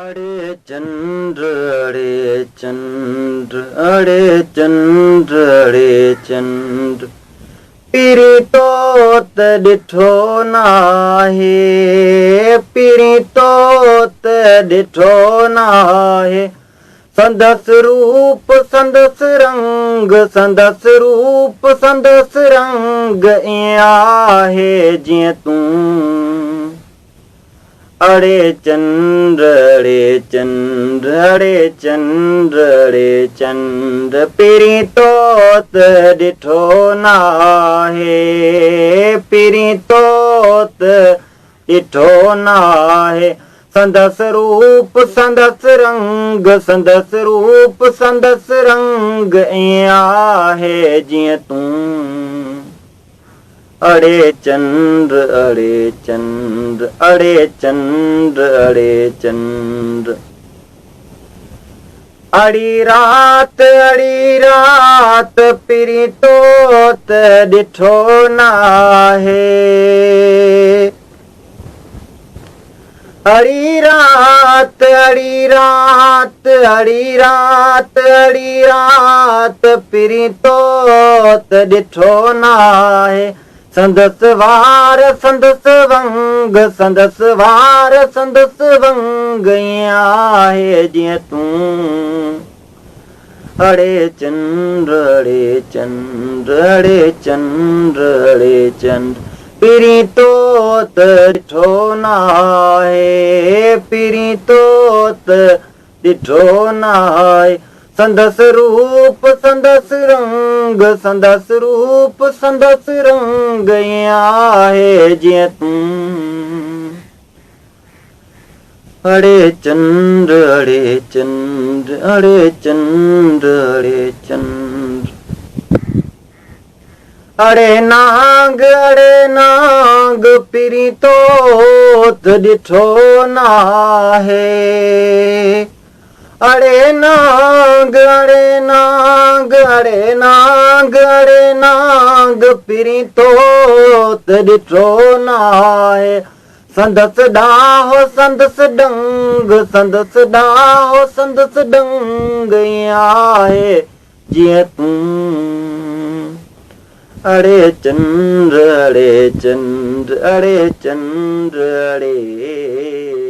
اڙي چنڊ اڙي چنڊ اڙي چنڊ اڙي چنڊ پرين تو ته ڏٺو ناهي پرين تو ته ڏٺو ناهي سندس روپ سندس رنگ سندس روپ سندس رنگ ائين آهي جيئن تون. اڙي چنڊ اڙي چنڊ اڙي چنڊ اڙي چنڊ پرين تو ته ڏٺو ناهي پرين تو ته ڏٺو ناهي سندس روپ سندس رنگ سندس روپ سندس رنگ ائين آهي جيئن تون. اڙي چنڊ اڙي چنڊ اڙي چنڊ اڙي چنڊ. اڙي رات اڙي رات پرين تو ته ڏٺو ناهي. اڙي رات اڙي رات اڙي رات اڙي رات پرين تو ته ڏٺو ناهي سندس وار سندس ونگ سندس وار سندس ونگ ائين آهي جيئن تون اڙي چنڊ اڙي چنڊ اڙي چنڊ اڙي چنڊ پرين تو ته ڏٺو ناهي پرين تو ته ڏٺو ناهي سندس روپ سندس رنگ سندس روپ سندس رنگ ائين آهي جيئن تون. اڙي چنڊ اڙي چنڊ اڙي چنڊ اڙي چنڊ. اڙي نانگ اڙي نانگ پرين تو ته ڏٺو ناهي. اڙي نانگ اڙي نانگ اڙي نانگ اڙي نانگ پرين تو ته ڏٺو ناهي. سندس ڏاهو سندس ڏنگ سندس ڏاهو سندس ڏنگ ائين آهي جيئن تون. اڙي چنڊ اڙي چنڊ اڙي چنڊ اڙي.